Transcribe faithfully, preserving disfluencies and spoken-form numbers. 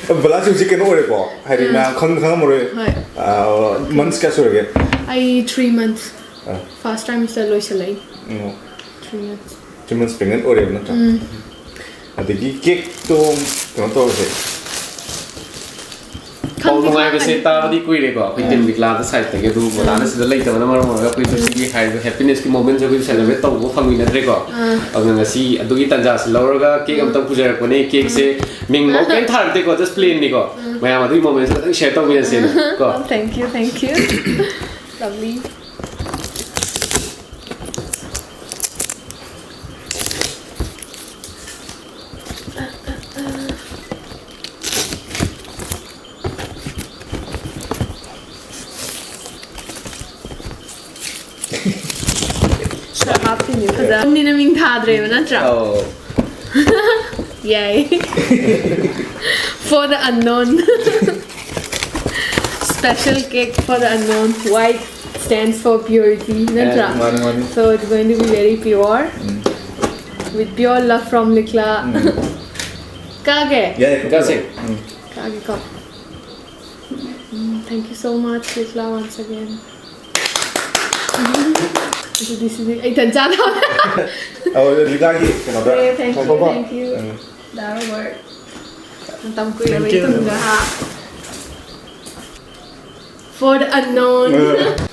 ꯕꯂꯥꯁꯦ ꯍꯧꯖꯤꯛ ꯀꯩꯅꯣ ꯑꯣꯏꯔꯦꯀꯣ, ꯍꯥꯏꯗꯤ ꯃꯌꯥꯝ ꯈꯪ ꯈꯪꯉꯝꯃꯔꯣꯏ꯫ ꯍꯣꯏ꯫ ꯃꯟꯁ ꯀꯌꯥ ꯁꯨꯔꯒꯦ? ꯑꯩ three months ꯑꯥ꯫ First trimester ꯂꯣꯏꯁꯤꯜꯂꯛꯏ꯫ ꯎꯝ, Three months꯫ three months pregnant ꯑꯣꯏꯔꯦꯕ ꯅꯠꯇ꯭ꯔꯥ? ꯑꯗꯒꯤ ꯀꯦꯛꯇꯣ ꯀꯩꯅꯣ ꯇꯧꯔꯁꯦ꯫ ꯄꯥꯎ ꯅꯨꯡꯉꯥꯏꯕꯁꯦ ꯇꯥꯕꯗꯤ ꯀꯨꯏꯔꯦꯀꯣ, ꯑꯩꯈꯣꯏ ꯇꯤꯝ ꯂꯤꯛꯂꯥꯗ ꯁꯥꯏꯠꯇꯒꯤ꯫ ꯑꯗꯨ ꯕꯂꯥꯅ ꯁꯤꯗ ꯂꯩꯇꯕꯅ ꯃꯔꯝ ꯑꯣꯏꯔꯒ ꯑꯩꯈꯣꯏꯁꯨ ꯁꯤꯒꯤ ꯍꯥꯏꯔꯤꯕ ꯍꯦꯄꯤꯅꯦꯁꯀꯤ ꯃꯣꯃꯦꯟꯁꯦ ꯑꯩꯈꯣꯏꯁꯨ ꯁꯦꯂꯦꯕ꯭ꯔꯦꯠ ꯇꯧꯕ ꯐꯪꯃꯤꯟꯅꯗ꯭ꯔꯦꯀꯣ꯫ ꯑꯗꯨꯅ ꯉꯁꯤ ꯑꯗꯨꯒꯤ ꯇꯥꯟꯖꯥꯁꯤ ꯂꯧꯔꯒ ꯀꯦꯛ ꯑꯃꯇꯪ ꯄꯨꯖꯔꯛꯄꯅꯦ꯫ ꯀꯦꯛꯁꯦ ꯃꯤꯡ ꯃꯥꯎ ꯀꯩꯝ ꯊꯥꯔꯛꯇꯦꯀꯣ, ꯖꯁ ꯄ꯭ꯂꯦꯟꯅꯤꯀꯣ꯫ ꯃꯌꯥꯝ ꯑꯗꯨꯒꯤ ꯃꯣꯃꯦꯟꯁꯦ ꯈꯤꯇꯪ ꯁꯦꯌꯔ ꯇꯧꯃꯤꯟꯅꯁꯦꯅ ꯀꯣ꯫ Thank you, thank you꯫ Lovely꯫ ꯈꯔ ꯍꯥꯞꯇꯣꯏꯅꯦ ꯐꯖꯅ꯫ ꯅꯤꯅ ꯃꯤꯡ ꯊꯥꯗ꯭ꯔꯦꯕ ꯅꯠꯇ꯭ꯔꯥ? ꯑꯧ꯫ Yay꯫ For the unknown꯫ Special cake for the unknown. White stands for purity ꯅꯠꯇ꯭ꯔꯥ? ꯃꯥꯅꯤ, ꯃꯥꯅꯤ꯫ So it's going to be very pure with pure love from Likla꯫ ꯀꯛꯑꯒꯦ? ꯌꯥꯏ, ꯀꯛꯁꯦ꯫ ꯎꯝ꯫ ꯀꯛꯑꯒꯦꯀꯣ꯫ ꯎꯝ, thank you so much, Likla, once again꯫ ꯑꯗꯨꯗꯤ ꯁꯤꯗꯤ ꯑꯩ ꯇꯟ ꯆꯥꯗꯕ꯫ ꯑꯧ, ꯂꯤꯛꯂꯥꯒꯤ ꯀꯩꯅꯣꯗ꯫ Okay, thank you, ꯀꯣ, ꯀꯣ, ꯀꯣ꯫ thank you꯫ ꯎꯝ꯫ Darwin꯫ ꯃꯇꯝ ꯀꯨꯏꯔꯕꯒꯤ Thank you꯫ ꯇꯨꯡꯗ ꯍꯥ꯫ For the unknown꯫